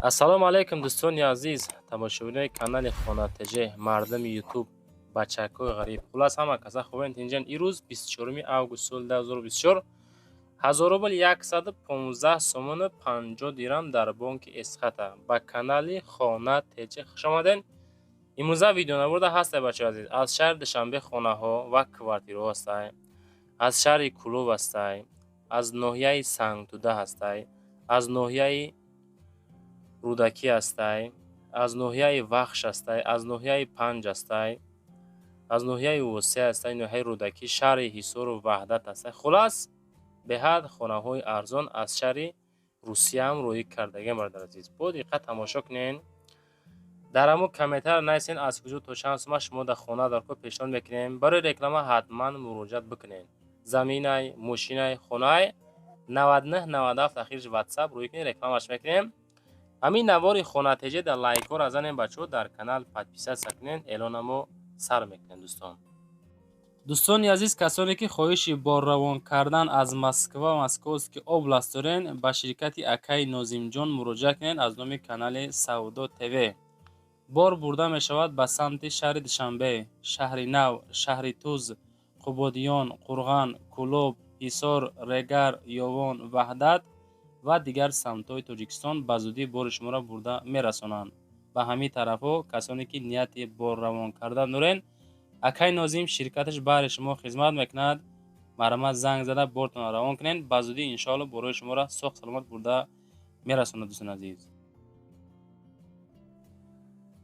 Ассалому алайкум, дӯстони азиз, тамошобинои канали Хона ТЖ, мардуми Ютуб, бачакҳои ғариб, хуллас, ҳама каса хубен, тинҷан. Ирӯз 24 август соли 2024, 1000 рубл 115 сомону 50 дирам дар бонки Эсхата. Ба канали Хона ТЖ хуш омаден. Имрӯза видеонабурда ҳастай, бачаҳои азиз, аз шаҳри Душанбе хонаҳо ва квартираҳо ҳастай, аз шаҳри Кӯлоб ҳастай, аз ноҳияи Сангтуда ҳастай, аз ноҳияи Рӯдакӣ ҳастай, аз ноҳияи Вахш ҳастай, аз ноҳияи Панҷ ҳастай, аз ноҳияи Восеъ ҳастай, ноҳияи Рӯдакӣ, шаҳри Ҳисору Ваҳдат ҳастай. Хуллас, беҳад хонаҳои арзон аз шаҳри Русияам роҳӣ кардагиам, бародари азиз. Бо диққат тамошо кунен. Дар ҳамун комментар нависен, аз куҷо то чанд сума шумо дар хона дар кор пешниҳод мекунем. Барои реклама ҳатман муроҷиат бикунед. Заминай, мошинай, хонаай, 99 97 ахирш Ватсап рӯй кунед, рекламаш мекунем. Ҳамин навори Хона ТЖ дар лайкҳоро занем, бачаҳо, дар канал подписаться кунед, эълонамо сар мекунем, дӯстон. Дӯстони азиз, касоне ки хоҳиши борравон кардан аз Москва, Московский область дорен, ба ширкати акаи Нозимҷон муроҷиат кунед. Аз номи канали Савдо ТВ бор бурда мешавад ба самти шаҳри Душанбе, Шаҳри Нав, шаҳри Туз, Қубодиён, Қурған, Кӯлоб, Ҳисор, Регар, Ёвон, Ваҳдат ва дигар самтҳои Тоҷикистон. Ба зудӣ бори шуморо бурда мерасонанд ба ҳамин тарафҳо. Касоне ки нияти борравон кардан дорен, акаи Нозим ширкаташ баҳри шумо хизмат мекунад. Марҳамат, занг зада бортонро равон кунед. Ба зудӣ, иншоалло, борои шуморо соғ саломат бурда мерасонад, дӯстони азиз.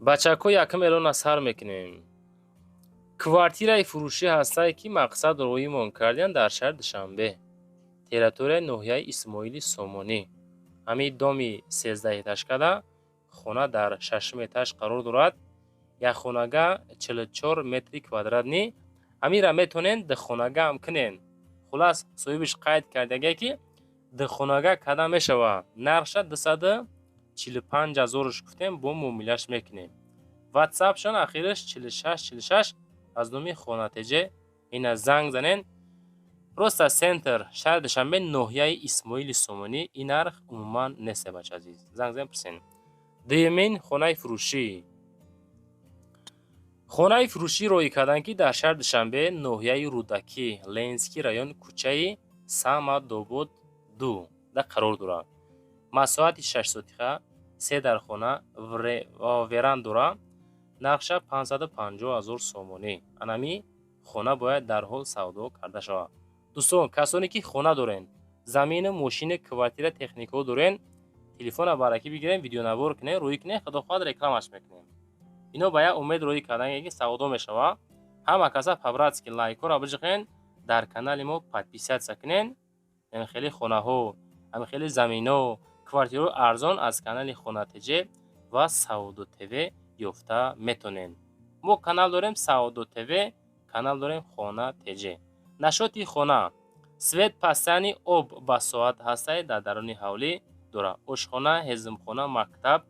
Бачакҳо, якум эълона сар мекунем. Квартираи фурӯшӣ ҳастае, ки мақсад роҳимон кардиян дар шаҳри Душанбе, территорияи ноҳияи Исмоили Сомонӣ. Ҳамин доми 13 этажкада хона дар шашум этаж қарор дорад. Якхонага, 44 метри квадратный. Ҳаминра метавонед духонагаам кунен. Хуллас, соҳибиш қайд кардагие, ки духонага карда мешавад. Нархша 245 ҳазоруш гуфтем, бо муомилаш мекунем. Ватсапшон ахираш 46 46, аз номи Хона ТЖ ина занг занен. Просто центр шаҳри Душанбе, ноҳияи Исмоили Сомонӣ. Ин нарх умуман нест, бача азиз, занг занен, пурсен. Дуюмин хонаи фурӯшӣ. Хонаи фурӯшӣ роҳӣ карданд, ки дар шаҳри Душанбе, ноҳияи Рӯдакӣ, Ленинский район, кӯчаи Самадобод 2 да қарор дорад. Масоҳати 6 сотиха, се дархона, веранда дорад. Нархша 550 ҳазор сомонӣ. Анами хона бояд дарҳол савдо карда шавад. Дӯстон, касоне ки хона дорен, замину, мошину, квартира, техникаҳо дорен, телефона баракӣ бигирем, видеонавор кунем, рӯй кунем, худо хоҳад, рекламаш мекунем. Ино ба як умед роҳӣ кардан, ки савдо мешавад. Ҳама каса по-братски лайкҳоро биҷиқен, дар канали мо подписаться кунен. Ҳамин хели хонаҳо, ҳамин хели заминҳо, квартираҳои арзон аз канали Хона ТЖ ва Савдо ТВ ёфта метонед. Мо канал дорем Савдо ТВ, канал дорем Хона ТЖ. Насчёти хона: свет постоянный, об ба соат ҳастай, дар даруни ҳавлӣ дорад, ошхона, ҳезумхона, мактаб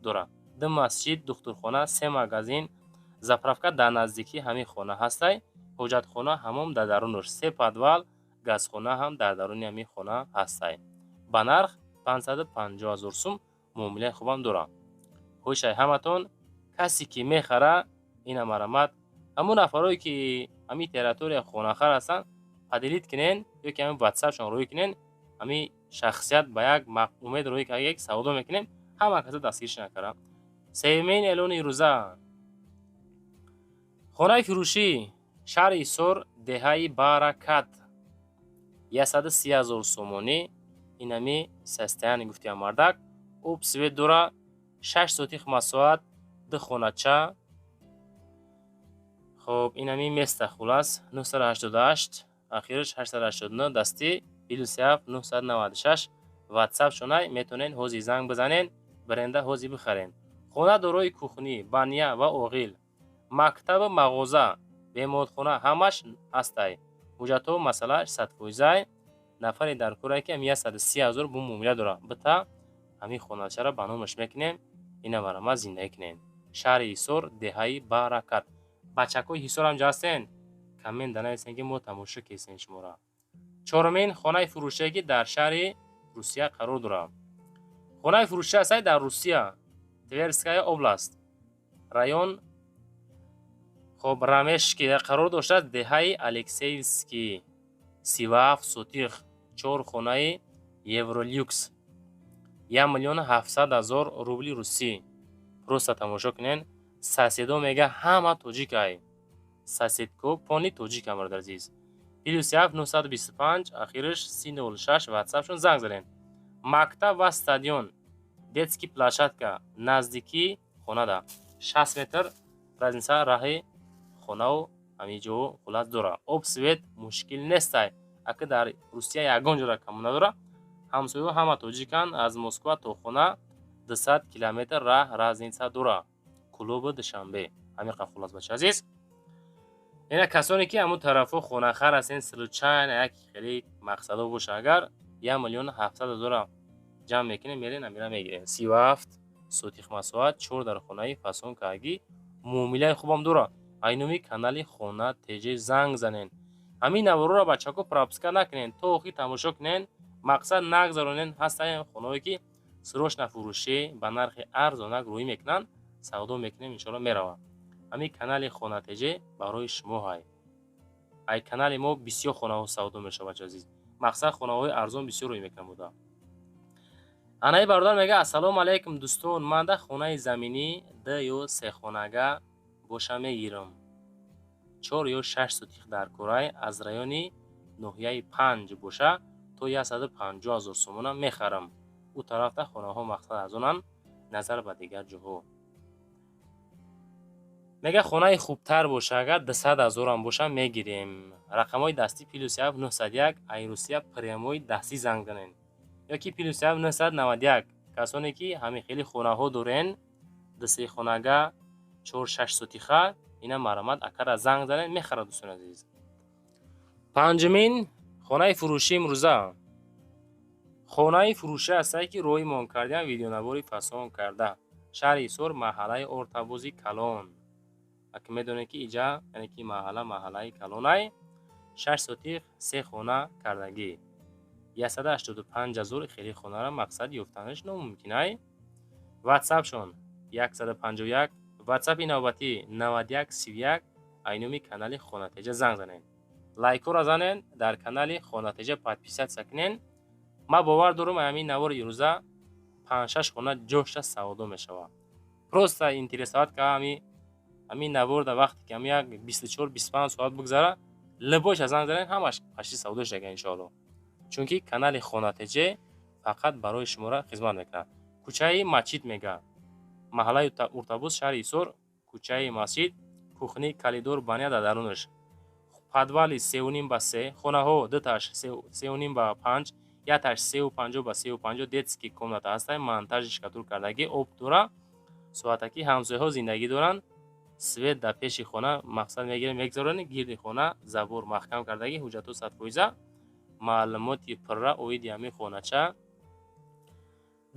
дорад, ду масҷид, духтурхона, се магазин, заправка дар наздикии ҳамин хона ҳастай, ҳоҷатхона, ҳаммом дар дарунаш, се подвал, газхона ҳам дар даруни ҳамин хона ҳастай. Ба нарх 550 ҳазор сум, муомилаи хубам дорад. Хоҳишай ҳаматон, касе ки мехара, ина марҳамат, ҳамун нафарое ки ҳамин территория хонахар ҳастанд, поделить кунен ё ки ҳамин ватсапшон рӯй кунен. Ҳамин шахсият ба як умед рӯй карда, ки савдо мекунем, ҳама каса дастгириш накарда. Сеюмин эълони рӯза: хонаи фурӯшӣ, шаҳри Ҳисор, деҳаи Баракат, 130 ҳазор сомонӣ. Инами состояние гуфтиам мардак, об, свет дора, 6 сотих масоҳат, ду хонача. Хоб, инами места. Хуллас, 988 ахираш 889, дастӣ +7 996 ватсап шонай. Метавонед ҳозир занг бизанед, бренда ҳозир бихаред. Хона дорои кухня, баня ва оғил, мактабу мағоза, беморхона ҳамаш ҳастай. Ҳуҷҷатҳо масъалааш 100%-ай. Нафаре дар корае, ки ҳами 130 ҳазор бо муомила дорад, бита ҳамин хоначаро ба номаш мекунем. Ина марҳамат, зиндагӣ кунед. Шаҳри Ҳисор, деҳаи Баракат. Бачакҳои Ҳисорам ҷа ҳастен, коммент данависен, ки мо тамошо кесем шуморо. Чорумин хонаи фурӯшие, ки дар шаҳри Русия қарор дорад. Хонаи фурӯшӣ ҳастай дар Русия, Тверская область, район, хоб, Рамешки қарор доштааст, деҳаи Алексеевский, 37 сотих, чор хонаи евролюкс, 1 700 000 рубли русӣ. Просто тамошо кунен, соседо мега, ҳама тоҷикай, соседко пони тоҷикам. Бародар азиз, +7 925, ахираш 30 06, ватсапшон занг занед. Мактаб ва стадион, детский площадка наздикии хонада, 60 метр разница раҳи хонаву ҳамин ҷо. Хулас, дора об, свет, мушкил нестай. Ака, дар Русия ягон ҷода камон надора. Ҳамсояҳо ҳама тоҷиканд. Аз Москва то хона 200 километр раҳ разница дора. Кӯлобу Душанбе ҳамин. Хулас, бача азиз, ина касоне ки ҳамун тарафҳо хонахар ҳастен, случайно як хеле мақсадо боша, агар 1 700 000-а ҷамъ мекунем, мерем, амира мегирем. 37 сотих масоҳат, чор дар хонаи фасон кагӣ, муомилаи хубам дора. Айнуми канали Хона ТЖ занг занен. Ҳамин наворҳоро, бачаҳо, пропуска накунен, то охир тамошо кунен, мақсад нагзаронен. Ҳастаем хонаҳое ки срочно фурӯшӣ ба нархи арзонак рӯӣ мекунанд, савдо мекунем, иншоалло, меравад. Ҳамин канали Хона ТЖ барои шумо ҳай. Ай канали мо бисёр хонаҳо савдо мешавад, бача азиз. Мақсад, хонаҳои арзон бисёр рӯй мекунанд буда. Анаи бародар мега: «Ассалому алайкум, дӯстон, ман да хонаи заминӣ д ё сехонага боша мегирам. Чор ё шаш сотих дар кӯрай, аз райони ноҳияи Панҷ боша, то 150 000 сомона мехарам. Ӯ тарафта хонаҳо, мақсад, арзонанд назар ба дигар ҷоҳо». Мега, хонаи хубтар боша, агар 200 000-ам боша, мегирем. Рақамҳои дастӣ +7 901, ай Русия прямой дастӣ занг занед, ё ки +7 991. Касоне ки ҳамин хели хонаҳо дорен, дусехонага, чор, шаш сотиха, ина марамат, акара занг занед, мехарад, дӯстони азиз. Панҷумин хонаи фурӯшӣ имрӯза хонаи фурӯшӣ ҳастае, ки роҳимон кардиам, видеонавори фасон карда, шаҳри Ҳисор, маҳаллаи Ортабози калон. Аки медонед, ки иҷа, яъне ки маҳалла маҳаллаи калонай, шаш сотих, се хона кардагӣ, 185 000. Хели хонара, мақсад, ёфтанаш номумкинай. Ватсапшон 151, ватсапи навбатӣ 91 31. Айнуми канали Хонатеҷа занг занед, лайкҳоро занед, дар канали Хонатеҷа подписаться кунед. Ман бовар дорам, ҳамин навори ирӯза панҷшаш хона ҷошта савдо мешавад. Просто интересовать ка ҳамин навор дар вақте ки ҳами як 24-25 соат бигзара, либоша занг занед, ҳамаш пашти савдо шага, иншоалло, чунки канали Хонатеҷе фақат барои шуморо хизмат мекунад. Кӯчаи Масҷид, мега, маҳаллаи Уртабуз, шаҳри Ҳисор, кӯчаи Масҷид, кухни, коридор, баня дар дарунаш, подвали 3,5 ба 3, хонаҳо дуташ 3,5 ба 5, якташ 3,50 ба 3,50, детский комната ҳастай, монтажи штукатур кардагӣ, об дора, соатакӣ, ҳамсояҳо зиндагӣ доранд, свет дар пеши хона, мақсад, мегирем, мегзаронем, гирди хона забор маҳкам кардагӣ, ҳуҷҷатҳо 100%. Маълумоти пурра оиди ҳамин хонача: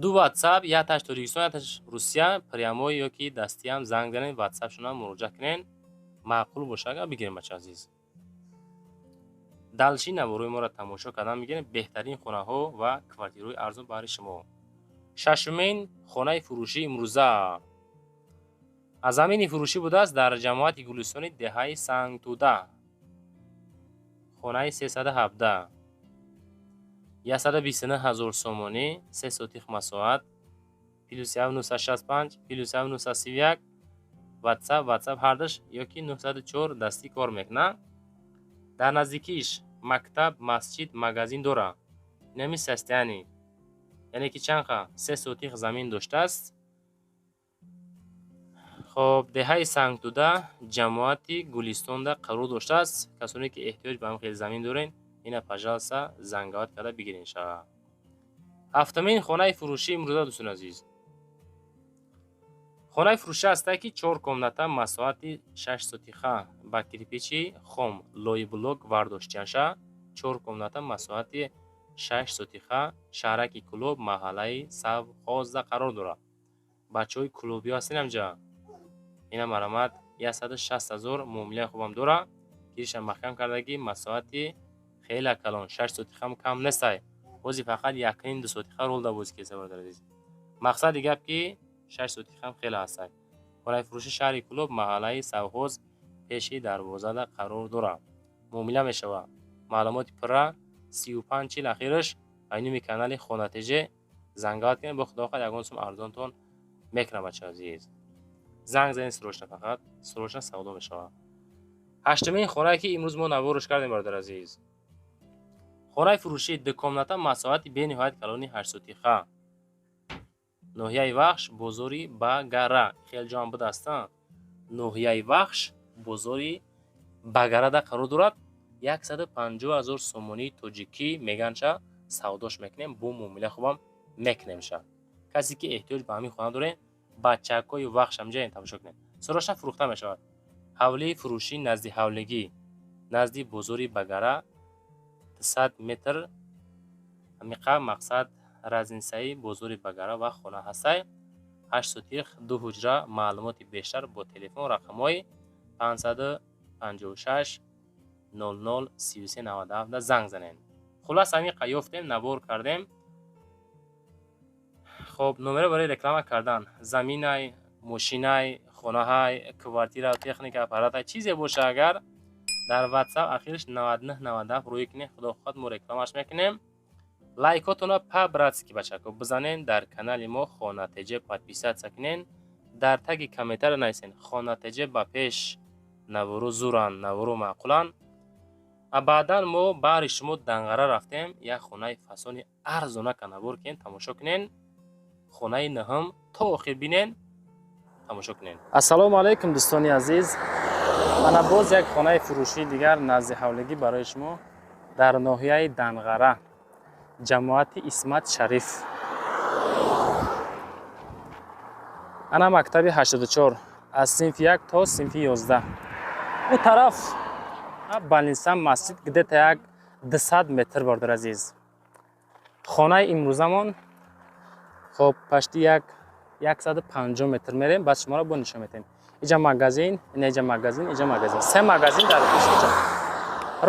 ду ватсап, якташ Тоҷикистон, якташ Русия, прямой ё ки дастиам занг занед, ватсапшонам муроҷиат кунед. Маъқул боша, агар бигирем, бача азиз, дальше наворҳои моро тамошо кардан мегирем. Беҳтарин хонаҳо ва квартираҳои арзон баҳри шумо. Шашумин хонаи фурӯшии имрӯза аз замини фурӯшӣ будааст дар ҷамоати Гулистони деҳаи Сангтӯда, хонаи 317, 129 000 сомонӣ, се сотих масоҳат, +7 965, +7 931, ватсап, ватсап ҳардаш ё ки 904 дастӣ кор мекунад. Дар наздикиш мактаб, масҷид, магазин дорад. Инами состояние, яъне ки чанд қа, се сотих замин доштааст. Хоб, деҳаи Сангтӯда, ҷамоати Гулистонда қарор доштааст. Касоне ки эҳтиёҷ ба ҳамин хел замин дорен, ина, пожалуйста, занговат карда бигирен шава. Ҳафтумин хонаи фурӯшии имрӯза, дӯстони азиз, хонаи фурӯшӣ ҳастае, ки чор комната, масоҳати шаш сотиха, ба кирпичи хом, лойблок вардоштиаша, чор комната, масоҳати шаш сотиха, шаҳраки Кӯлоб, маҳаллаи Савхозда қарор дорад. Бачаҳои кӯлобиё ҳастен ҳамҷа, ина марамат, 160 000, муомилаи хубам дорад, кириша маҳкам кардагӣ, масоҳати хеле калон, шаш сотихам кам нестай. Бози фақат якним ду сотиха ролда бози кеса, бародари азиз. Мақсади гап ки 6 сотихам хеле ҳастак. Хонаи фурӯши шаҳри Кӯлоб, маҳаллаи Савхоз, пеши дарвозада қарор дорад. Муомила мешавад. Маълумоти пурра 35 40 ахираш айнуми канали Хона ТЖ зангават кунед, бо худо хоҳад ягон сум арзонтон мекунам, бачаи азиз. Занг занед срочно, фақат срочно савдо мешавад. Ҳаштумин хонае ки имрӯз мо наворш кардем, бародари азиз. Хонаи фурӯшии дукомната, масоҳати бениҳоят калони 8 сотиха. Ноҳияи Вахш, бозори Багара. Хеле ҷоам будаст, ноҳияи Вахш, бозори Багарада қарор дорад. 150 000 сомонии тоҷикӣ меганша, савдош мекунем, бо муомила хубам мекунемша. Касе ки эҳтиёҷ ба ҳамин хона дорем, бачакҳои Вахш ҳамҷаен тамошо кунед. Срочно фурӯхта мешавад. Ҳавлии фурӯшӣ назди ҳавлигӣ, назди бозори Багара, 200 метр ҳамиқа мақсад разницаи бозори Багара ва хона ҳастай. 8 сотих, 2 ҳуҷра. Маълумоти бештар бо телефон рақамҳои 556 00 33 97 занг занед. Хулас, ҳамиқа ёфтем, навор кардем. Хоб, номеро барои реклама кардан заминай, мошинай, хонаҳай, квартира, техника, аппаратай, чизе боша, агар дар WhatsApp ахираш 99 97 рӯй кунед, худо хоҳад мо рекламаш мекунем. Лайкотона по-братски, бачако, бизанен, дар канали мо Хона ТЖ подписаться кунен, дар таги комментария нависен: Хона ТЖ ба пеш, навору зуран, навору маъқулан. А баъдан мо баҳри шумо Данғара рафтем, як хонаи фасони арзонака навор кунем, тамошо кунен. Хонаи нӯҳум то охир бинен, тамошо кунен. Ассалому алайкум, дӯстони азиз. Ана боз як хонаи фурӯшии дигар назди ҳавлигӣ барои шумо дар ноҳияи Данғара, ҷамоати Исмат Шариф. Ана мактаби 84, аз синфи 1 то синфи 11. Ӯ тараф больница, масҷид где-то як 200 метр, бародар азиз. Хонаи имрӯзамон, хоб, пашти як 150 метр мерем, баъд шуморо бо нишон метем. Иҷа магазин, ина иҷа магазин, иҷа магазин, се магазин дар пеш. Иҷа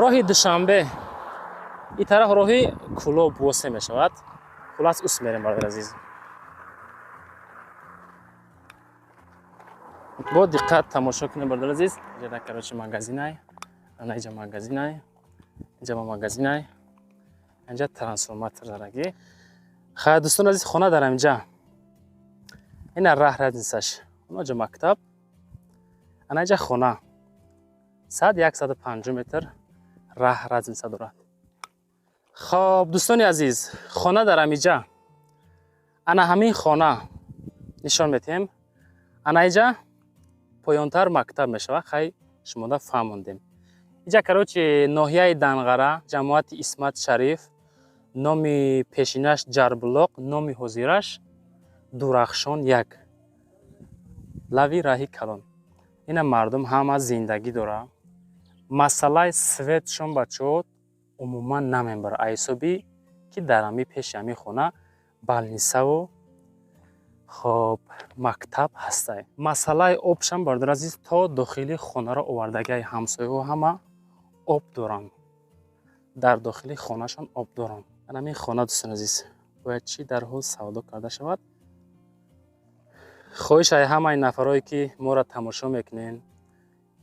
роҳи Душанбе, ин тараф роҳи Кӯлоб восе мешавад. Хулас, ус мерем, бародар азиз, бо диққат тамошо кунед, бародар азиз. Иҷа, короче, магазинай, ана иҷа магазинай, иҷа магазинай, инҷа трансформатор дарагӣ. Хай, дӯстони азиз, хона дар инҷа, ина раҳ разницаш, онаҷа мактаб, ана иҷа хона, сад 150 метр раҳ разница дорад. Хоб, дӯстони азиз, хона дар амиҷа, ана ҳамин хона нишон метиҳем. Ана иҷа поёнтар мактаб мешавад. Хай, шумода фаҳмондем. Иҷа, короче, ноҳияи Данғара, ҷамоати Исмат Шариф, номи пешинаш Ҷарбулоқ, номи ҳозираш Дурахшон 1, лави раҳи калон. Ина мардум ҳама зиндагӣ дора. Масъалаи светшон, бачаҳо, умуман намебара, айҳисобӣ ки дар ҳами пеши ҳамин хона больницаву, хоб, мактаб ҳастай. Масъалаи обшам, бародар азиз, то дохили хонаро овардагиай. Ҳамсояҳо ҳама об доранд, дар дохили хонашон об доранд. Ҳамин хона, дӯстони азиз, бояд чӣ дарҳол савдо карда шавад. Хоҳиш ай ҳамаи нафарое ки моро тамошо мекунен,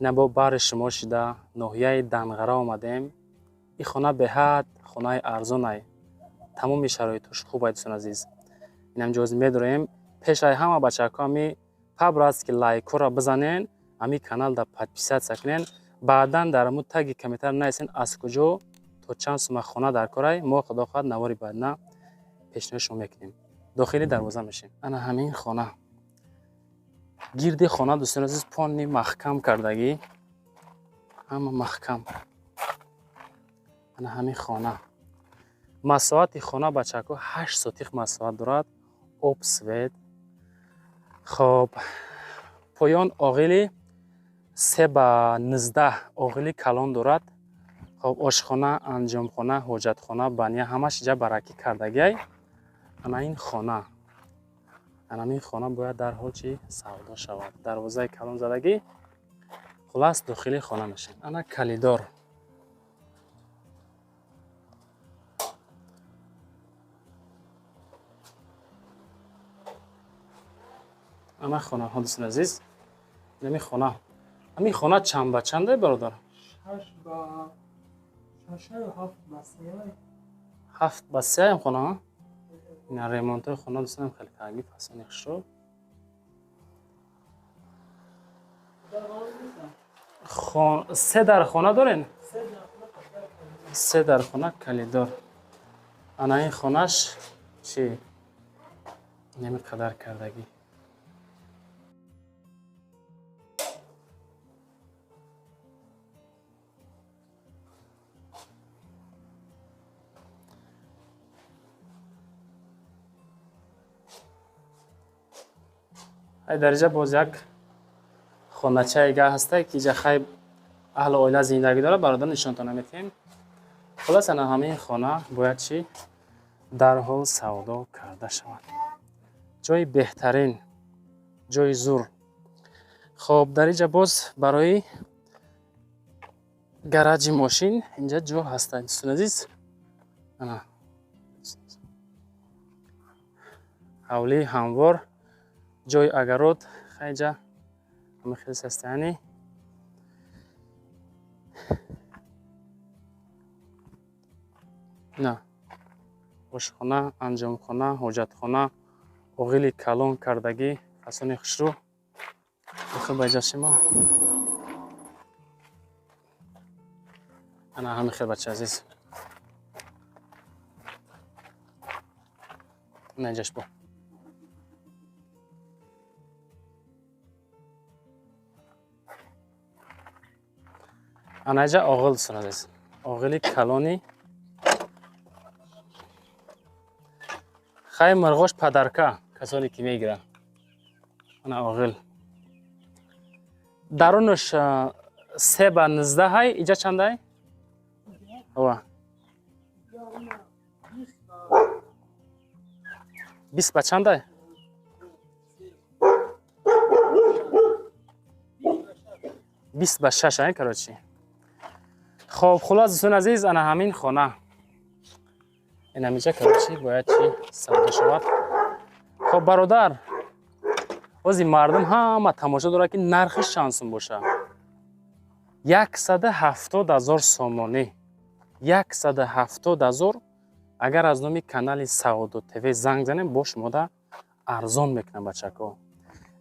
ина бо баҳри шумо шида ноҳияи Данғара омадем. Ин хона беҳад хонаи арзонай, тамоми шароитош хубай, дӯстони азиз. Инам ҷоз медорем. Пешаи ҳама, бачаҳако, ами по-братски лайкҳоро бизанен, ами каналда подписаться кунен, баъдан дар ҳамун таги комментар нависен, аз куҷо, то чанд сума хона дар корай. Мо, худо хоҳад, навори баъдна пешниҳод шумо мекунем. Дохили дарвоза мешем. Ана ҳамин хона, гирди хона, дӯстони азиз, пони маҳкам кардагӣ, ҳама маҳкам. Ана ҳамин хона, масоҳати хона, бачаҳако, 8 сотих масоҳат дорад, об, свет. Хоб, поён оғили 3 ба 19, оғили калон дорад. Хоб, ошхона, анҷомхона, ҳоҷатхона, баня, ҳамаш иҷа баракӣ кардагиай. Ана ин хона, анамин хона бояд дарҳол чӣ савдо шавад. Дарвозаи калон задагӣ. Хулас, дохили хона мешавем. Ана калидор. Ана хонаҳо, дӯстони азиз, инами хона. Ҳамин хона чанд ба чанде, бародар? 6 ба 6 ё 7 ба 3. 7 ба 3 ам хона. Ина ремонтҳои хона, дӯстонам, хеле карги, фасони хушрӯ. Се дар хона дорен? Се дар хона, калидор. Ана ин хонаш чи инами қадар кардагӣ. Ай дариҷа боз як хоначаи га ҳаста, ки иҷа хай аҳли оила зиндагӣ дорад, бародар, нишонтон наметиҳем. Хулос, ана ҳамин хона бояд чӣ дарҳол савдо карда шавад. Ҷои беҳтарин, ҷои зур. Хоб, дар инҷа боз барои гараҷи мошин инҷа ҷо ҳаста, дӯстони азиз. Ана ҳавлии ҳамвор, ҷои агарот, хайҷа ҳама хел состояние. На ошхона, анҷомхона, ҳоҷатхона, оғили калон кардагӣ, фасони хушрӯ. Дохил ба иҷа шимо. Ана ҳами хел, бача азиз. Ана иҷаш бо. Ана иҷа оғил, дӯстони азиз. Оғили калони. Хай, мирғош падарка, касоне ки мегиранд. Ана оғил. Дарунаш 3 ба 19 ҳай, иҷа чандай? Ова. 20 ба чандай? 20 ба 6 ай, короче. Хоб, хулос, дӯстони азиз, ана ҳамин хона. Ин ҳаминҷа, короче, бояд чӣ савдо шавад. Хоб, бародар, бози мардум ҳама тамошо дорад, ки нархиш чанд сум боша. 170 000 сомонӣ. 170 000. Агар аз номи канали Савдо ТВ занг занем, бо шумода арзон мекунам, бачако.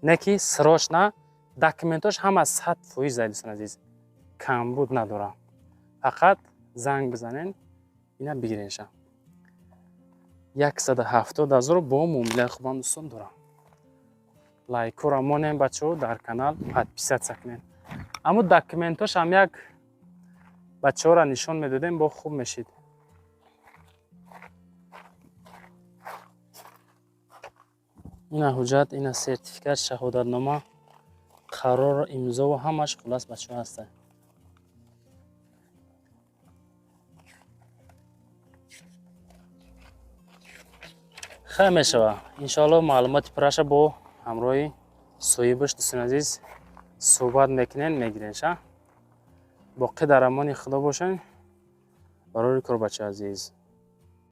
Не ки срочно, документош ҳама 100%, дӯстони азиз. Камбуд надорам. Фақат занг бизанен, ина бигиренша. 170 000 бо муомилаи хубам, дӯстон, дорам. Лайкора монем, бачаҳо, дар канал подписаться кунед. Аммо документош ҳам як бачаҳоро нишон медодем, бо хуб мешид. Ина ҳуҷҷат, ина сертификат, шаҳодатнома, қарор, имзову ҳамаш, хулас, бачаҳо ҳастанд. Хай, мешава. Иншоалло, маълумоти пурраша бо ҳамроҳи соҳибаш, дӯстони азиз, суҳбат мекунен, мегиренша. Боқӣ дар амони Худо бошен. Барори кор, бачаи азиз.